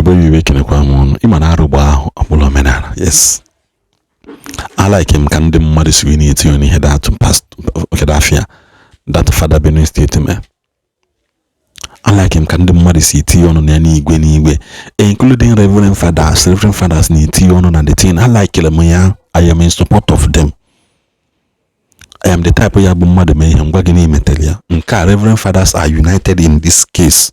Igbo iwe, ekenekwa m ọnụ. Ịma na arụgba ahụ ọbụla omenala. Yes, alike m ka ndị mmadụ si wee na-etinye n'ihe that pastor that Father Benue State mee. Alike m ka ndị mmadụ si etinye ọnụ na ya n'igwe n'igwe, including reverend fathers. Reverend fathers na-etinye ọnụ na the thing. Alikere m ya. I am in support of them. I am the type ya bụ mmadụ mee ihe ngwa gị na-emetere ya. Nke a, reverend fathers are united in this case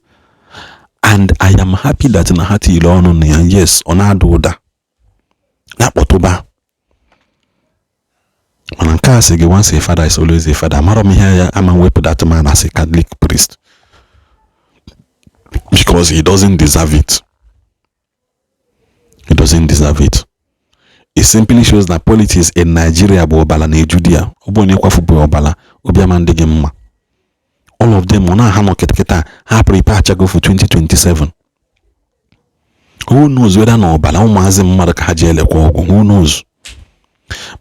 and I am happy that na ha tiri ọnụ na ya. Yes, ọ na-ada ụda na-akpọtụba, mana nke a sị gị, once a father is always a father. Amara m ihe ya ama wepụ that man as a Catholic priest because he doesn't deserve it. He doesn't deserve it. It simply shows that politics in Nigeria bụ ọbala na-eju di ya. Ọ bụrụ na ịkwafu bụ ọbala, obi ama ndị gị mma. All of them, ọ na-aha nọ kịtịkịta, ha prepare achago for 2027. Who knows whether na ọbala ụmụazị mmadụ ka ha ji elekwa ọgwụ? Who knows?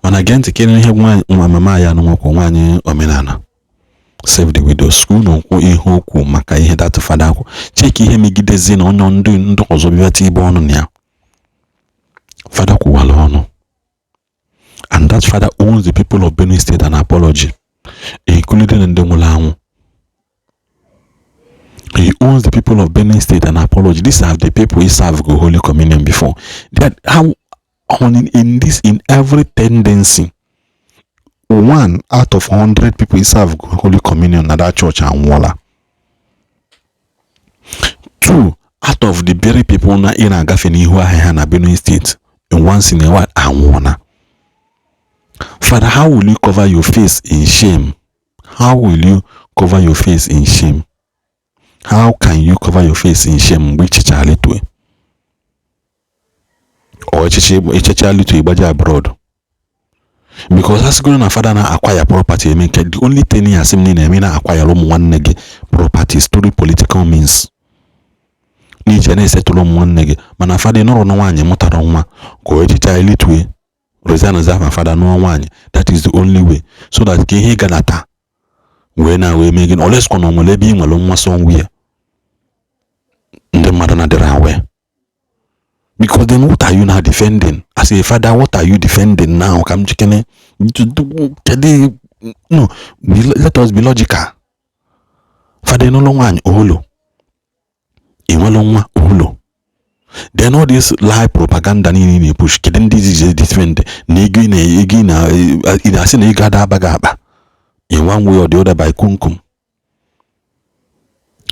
Mana gee ntị kere ihe nwa mama ya na nwekwa nwaanyị omenala Save the Widows unu kwu ihe okwu maka ihe that father kwu. Cheki ihe megidezi na onye ndị ọzọ bịata ibe ọnụ na ya. Father kwuwala ọnụ, and that father owns the people of Benue State an apology, including ndị nwụrụ anwụ. He owns the people of Benue State an apology. These are the people he served go Holy Communion before. That how on in this, in every tendency, 1 out of 100 people he serve Holy Communion na that church anwụọla. Two out of the very people na ị na-agafe n'ihu ahịa ha na Benue State in once in a while anwụọna. Father, how will you cover your face in shame? How will you cover your face in shame? How can you cover your face in shame mgbe ichicha litue or echiche echicha litue ịgbaje abroad? Because asịgoro na father na acquire property eme nke the only thing ya asị m na ị na-eme na acquire ụmụ nwanne gị properties through political means, n'ije na-esetụrụ ụmụ nwanne gị. Mana father nụrụ na nwaanyị mụtara nwa ka o echicha elitue resign ma father nụọ nwaanyị. That is the only way so that ka ihe ganata wee na wee mee gịnị olesikwa na o nwere ebe ị nwere nwa somewhere ndị mmadụ na-adịrị aware. Because then what are you now defending as a father? What are you defending now? Ka m jikene kedu? No, let us be logical. Father n'ụlọ nwaanyị olo ị nwere nwa olo, then all this lie propaganda niile ị na-epush, kedu ndị ji defend na ego ị na ego ị na ị na-asị na ego ada aba gị akpa in one way or the other by kumkum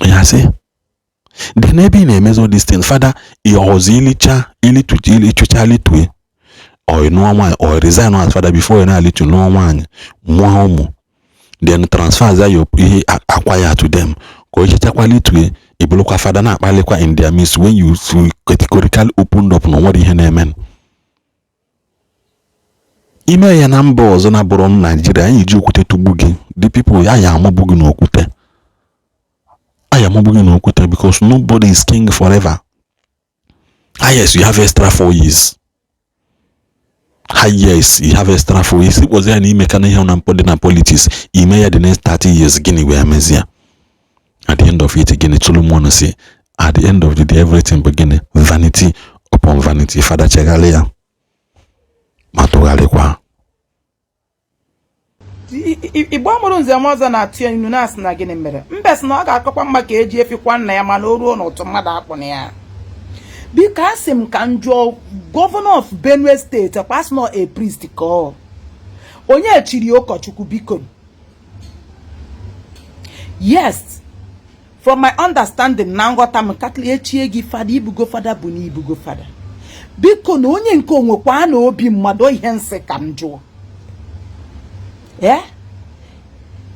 ya sị? Then ebe ị na-emezo these things, father, ị ọzọ ilicha ilichucha litue or nụọ nwaanyị or resign as father before ị na-alitu nụọ nwaanyị, mụọ ụmụ, then transfer your ihe acquire to them ka o chechakwa litue, ị bụrụkwa father na-akpalikwa in their midst when you categorically opened up na o nwere ihe na-eme ime ya na mba ọzọ na bụrụ Naijiria. Anyị ji okwute tugbu gị. The people ya ya amụgbu gị n'okwute, anyị amụgbu gị n'okwute, because nobody is king forever. Ah yes, you have extra 4 years. Ah yes, you have extra 4 years. Ịkpọzi ya na ime ka na ihe na mpọ dị na politics ime ya the next 30 years, gịnị wee mezie at the end of it? Gịnị Solomon si at the end of the day? Everything bụ gịnị? Vanity upon vanity. Father, chegharị ya ma tụgharịkwa. Igbo mụrụ nze m ọzọ na-atụ ya inu na-asị na gịnị mere mbe sị na ọ ga-akọkwa mma ka eji efikwa nna ya, mana o ruo n'ụtụ mmadụ akpụ na ya. Biko, asị m ka m jụọ Governor of Benue State, kwa asị na a priest ka ọ onye chiri ụkọchukwu. Biko, yes, from my understanding na nghọta m, Catholic echie gị fada, ibugo fada bụ na ibugo fada. Biko, na onye nke onwekwa na obi mmadụ ihe nsị ka m jụọ ee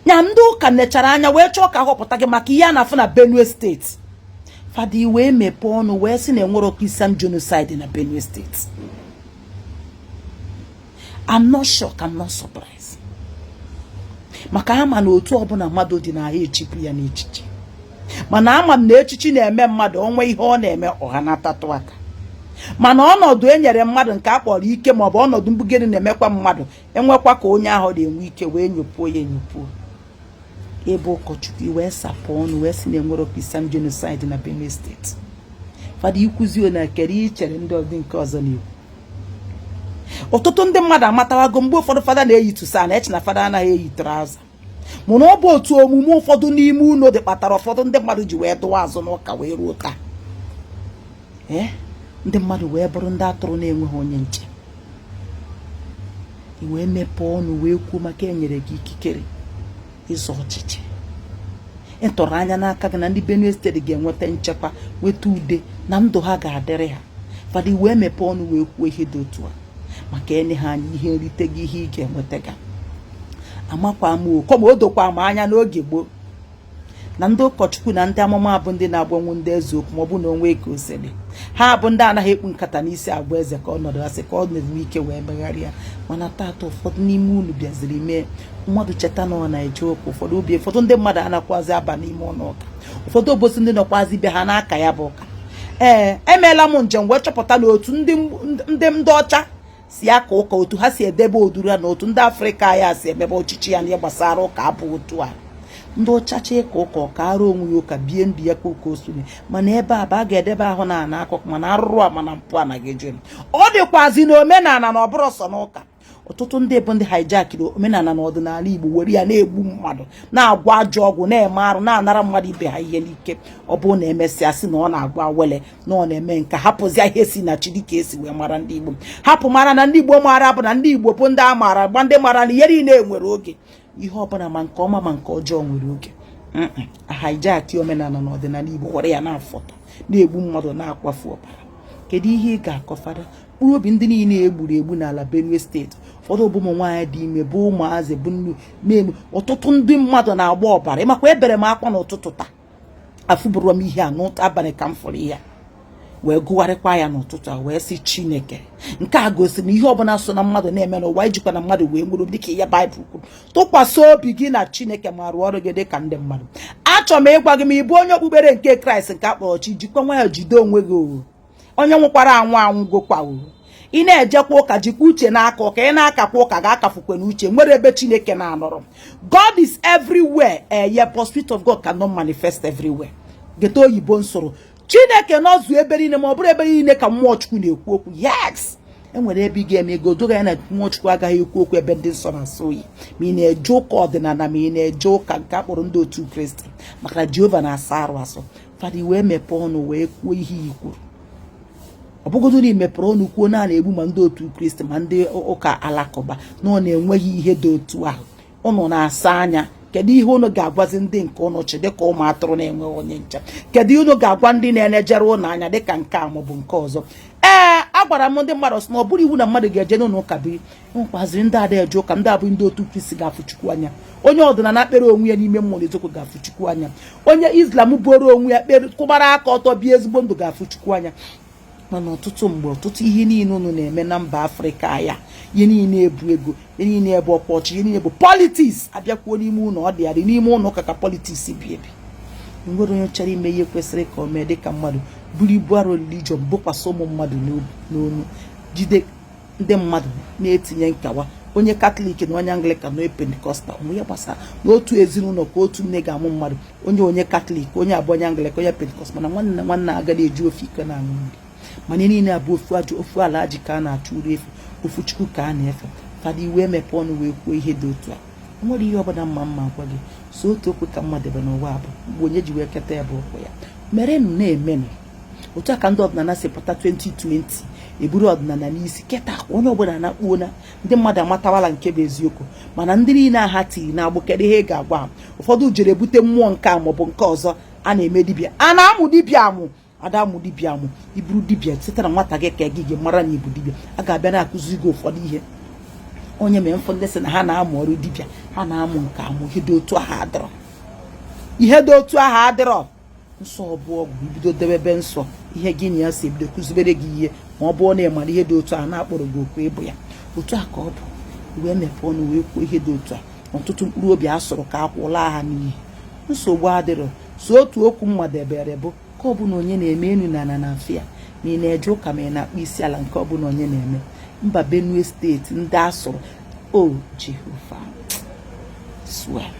nya ndị ụka nechara anya wee chọọ ka ahọpụta gị maka ihe a na-afụ na Benue State. Fada, wee mepee ọnụ wee sị na enwero Christian genocide na Benue State. I'm not shocked, I'm not surprised, maka ama na otu ọbụla mmadụ dị na ya echipụ ya n'echiche, mana ama m na echichi na-eme mmadụ onwe ihe ọ na-eme ọha na-atatụ aka. Mana ọnọdụ e nyere mmadụ nke a kpọrọ ike maọbụ ọnọdụ mbugere na-emekwa mmadụ enwekwa ka onye ahụ na-enwe ike wee nyopuo ya enyopuo. Ebe ụkọchukwu wee sapụ ọnụ wee sị na enwero Christian genocide na Benue State. Fada, ikwuzi na kere ichere ndị ọdị nke ọzọ na-ekwu. Ọtụtụ ndị mmadụ amatawago mgbe ụfọdụ fada na-eyi tusa na eche na fada anaghị eyi trouser, mana ọ bụ otu omume ụfọdụ n'ime unu dị kpatara ụfọdụ ndị mmadụ ji wee dụwa azụ n'ụka wee ruo taa. Ee, ndị mmadụ wee bụrụ ndị atụrụ na-enweghị onye nche. I wee mepee ọnụ wee kwuo maka enyere gị ikikere ịzọ ọchịchị. Ịtọrọ anya n'aka gị na ndị Benue Steeti ga-enweta nchekwa, nweta ude, na ndụ ha ga-adịrị ha. Fada, wee mepee ọnụ wee kwuo ihe dị otu a maka enye ha anya ihe nrite gị, ihe ị ga-enweta ga amakwa m kọma. O dokwa m anya n'oge gboo na ndị ụkọchukwu na ndị amụma bụ ndị na-agbanwu ndị eze okwu, ma ọ bụ na onwe ka o si dị. Ha bụ ndị anaghị ekpu nkata n'isi agwa eze ka ọnọdụ asị ka ọ na-enwe ike wee megharịa. Mana tata, ụfọdụ n'ime unu bịaziri mee mmadụ cheta na ọ na-eje ụka. Ụfọdụ obi, ụfọdụ ndị mmadụ anakwazi aba n'ime ụlọ ụka. Ụfọdụ obosi ndị nọkwazi be ha n'aka ya bụ ụka. Ee, emeela m njem wee chọpụta na otu ndị ọcha si aka ụka, otu ha si edebe oduru ya, na otu ndị Afrịka ya si emebe ọchịchị ya n'ihe gbasara ụka abụ otu a. Ndị ọchacha ịka ụka ọkara onwe ya ụka, bie ndụ ya ka ụka osune. Mana ebe a bụ a ga-edebe ahụ na ana akụkụ, mana arụrụ a, mana mpụ anaghị eju. Ọ dịkwazi na omenala na ọ bụrụ sọ n'ụka. Ọtụtụ ndị bụ ndị hijackiri omenala na ọdịnala Igbo, were ya na-egbu mmadụ, na-agwọ ajọ ọgwụ, na-eme arụ, na-anara mmadụ ibe ha ihe n'ike. Ọ bụrụ na emesịa sị na ọ na-agwa awele, na ọ na-eme nke, hapụzia ihe si na chi dịka esi wee mara ndị Igbo. Hapụ mara na ndị Igbo mara bụ na ndị Igbo bụ ndị a maara gba, ndị mara na ihe niile nwere oge, ihe ọbụla, ma nke ọma ma nke ọjọọ, nwere oge. Hijack omenala na ọdịnala Igbo, were ya na-afọtọ, na-egbu mmadụ, na-akwafu ọbara. Kedu ihe ị ga-akọ, fada? Mkpụrụ obi ndị niile egburu egbu n'ala Benue Steeti, ụfọdụ bụ ụmụ nwaanyị dị ime, bụ ụmụazị, bụ nnu na-eme. Ọtụtụ ndị mmadụ na-agba ọbara. Ịmakwa ebere m akwa n'ụtụtụ taa. Afụbụrụ m ihe a n'abalị ka m fụrụ ihe a wee gụgharịkwa ya n'ụtụtụ a, wee sị, Chineke, nke a gosiri na ihe ọbụla so na mmadụ na-eme n'ụwa, ijikwa na mmadụ wee nwere, dịka ihe Baịbụl kwuru, tụkwasị obi gị na Chineke ma rụọ ọrụ gị dịka ndị mmadụ. Achọrọ m ịgwa gị, ma ị bụ onye okpukpere nke Kraịst nke akpọrọ chi, jikwa nwayọọ jide onwe gị. O onye nwụkwara anwụ anwụgokwa. O ị na-ejekwa ụka, jikwa uche n'aka ụka ị na-akakwa ụka ga-akafukwe n'uche. Nwere ebe Chineke na-anọrọ. God is everywhere, yeah, but Spirit of God cannot manifest everywhere. Geta oyibo nsoro. Chineke nọzu ebe niile, ma ọ bụrụ ebe niile ka mmụọ Chukwu na-ekwu okwu. Yes, enwere ebe ị ga-eme ego doga ya na mmụọ Chukwu agaghị ekwu okwu ebe ndị nsọ na-asọ oyi, ma ị na-eje ụka ọdịnala, ma ị na-eje ụka nke akpọrọ ndị otu Kristi, maka na Jehova na-asa arụ asọ. Fada, wee mepee ọnụ wee kwuo ihe i kwuru. Ọ bụgodu na ị mepere ọnụ kwuo na a na-egbu ma ndị otu Kristi ma ndị ụka alakụba, na ọ na-enweghị ihe dị otu ahụ ụnụ na-asa anya, kedu ihe ụnụ ga-agwazi ndị nke ụnụ chi dịka ụmụ atụrụ na-enweghị onye nche? Kedu ihe ụnụ ga-agwa ndị na-enejere ụnụ anya dịka nke a maọbụ nke ọzọ? Ee, agwara m ndị mmadụ sị na ọ bụrụ iwu na mmadụ ga-eje n'ụlọ ụka biri. Nwekwaziri ndị ada eje ụka, ndị abụghị ndị otu Kristi ga-afụ Chukwu anya. Onye ọdịnala kpere onwe ya n'ime mmụọ na eziokwu ga-afụ Chukwu anya. Onye Islam bụrụ onwe ya kpere kwụbara aka ọtọ, bie ezigbo ndụ, ga-afụ Chukwu anya. Mana ọtụtụ mgbe, ọtụtụ ihe niile unu na-eme na mba Afrịka ya, ihe niile ebu ego, ihe niile ebu ọkpọchị, ihe niile bụ politics. Abịakwuo n'ime ụlọ, ọ dị adị n'ime ụlọ ụka ka politics bi ebi. Nwere onye chọrọ ime ihe kwesịrị ka o mee dịka mmadụ, buru ibu arụ religion bokwasị ụmụ mmadụ n'onu, jide ndị mmadụ na-etinye nkewa, onye Katọlik na onye Anglican na onye Pentecostal. Onwe ya gbasara n'otu ezinụlọ ka otu nne ga-amụ mmadụ, onye Katọlik, onye abụọ, onye Anglican, onye Pentikọstal, mana nwanne na nwanne agaghị eji ofe iko na-aṅụ mmiri. Mana ihe niile abụ ofu ajọ ofu ala ji ka a na-achụ uru efu, ofu Chukwu ka a na-efe. Fada, iwe emepe ọnụ wee kwuo ihe dị otu a, nwere ihe ọbụla mma mma gwa gị so otu okwu ka mma debe n'ụwa bụ mgbe onye ji wee keta ya bụ ụkwụ ya merenụ na-emenụ. Otu a ka ndị ọdịnala si pụta 2020, eburu ọdịnala n'isi. Keta onye ọbụla na-akpuona, ndị mmadụ amatawala nke bụ eziokwu. Mana ndị niile aha tiri na-agbụ, kedu ihe ị ga-agwa ha? Ụfọdụ jere bute mmụọ nke a maọbụ nke ọzọ a na-eme dibịa, a na-amụ dibịa amụ, ada amụ dibịa amụ. Iburu dibịa site na nwata gị ka gị gị mara na ibu dibịa, a ga-abịa na-akụzi gị ụfọdụ ihe. Onye mee mfụ ndị sị na ha na-amụ ọrụ dibịa, ha na-amụ nke amụ. Ihe dị otu ahụ adịrọ, ihe dị otu ahụ adịrọ. Nsọ bụ ọgwụ. Ibido debebe nsọ, ihe gị na ya si ebido kụzibere gị ihe, ma ọ bụrụ na ị mara ihe dị otu a na-akpọrọ gị okwu ịbụ ya. Otu a ka ọ bụ wee mepee ọnụ wee kwuo ihe dị otu a. Ọtụtụ mkpụrụ obi a sụrụ ka akwụla ha n'iyi. Nsogbu adịrọ. So otu okwu mmadebere bụ ka ọ bụ na onye na-eme enu na ana na afịa, ma ị na-eje ụka, ma ị na-akpọ isi ala, nke ọ bụla onye na-eme. Mba Benue Steeti, ndị asụrụ o Jehova swear.